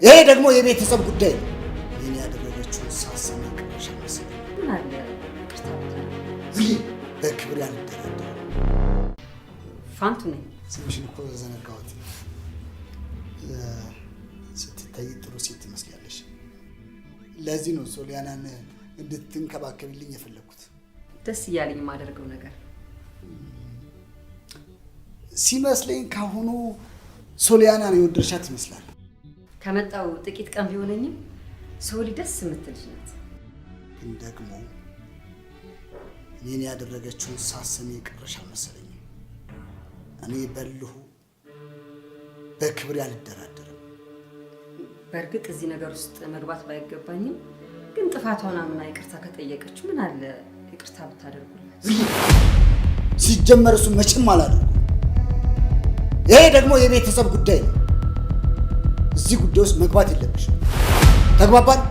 ይሄ ደግሞ የቤተሰብ ጉዳይ ነው። ይህን ያደረገችውን ሳሰማ ቅረሻ መሰለኝ። ምን አለ ይቅርታ ብታደርጉላት? ዝጊ። በክብር ያልደራደር። ፋንቱ ነኝ። ስምሽን እኮ ዘነጋሁት። ስትታይ ጥሩ ሴት ትመስያለሽ። ለዚህ ነው ሶሊያናን እንድትንከባከቢልኝ የፈለግኩት። ደስ እያለኝ የማደርገው ነገር። ሲመስለኝ ካሁኑ ሶሊያናን የወደድሻት ይመስላል። ከመጣው ጥቂት ቀን ቢሆነኝም ሶሊ ደስ የምትል ልጅ ናት። ግን ደግሞ እኔን ያደረገችውን ሳሰሚ የቀረሽ አልመሰለኝም። እኔ በልሁ በክብር አልደራደርም። በእርግጥ እዚህ ነገር ውስጥ መግባት ባይገባኝም ግን ጥፋቷን አምና ይቅርታ ከጠየቀች ምን አለ ይቅርታ ብታደርጉላት? ሲጀመር እሱ መቼም አላደርጉም። ይሄ ደግሞ የቤተሰብ ጉዳይ ነው። እዚህ ጉዳይ ውስጥ መግባት የለብሽም። ተግባባን?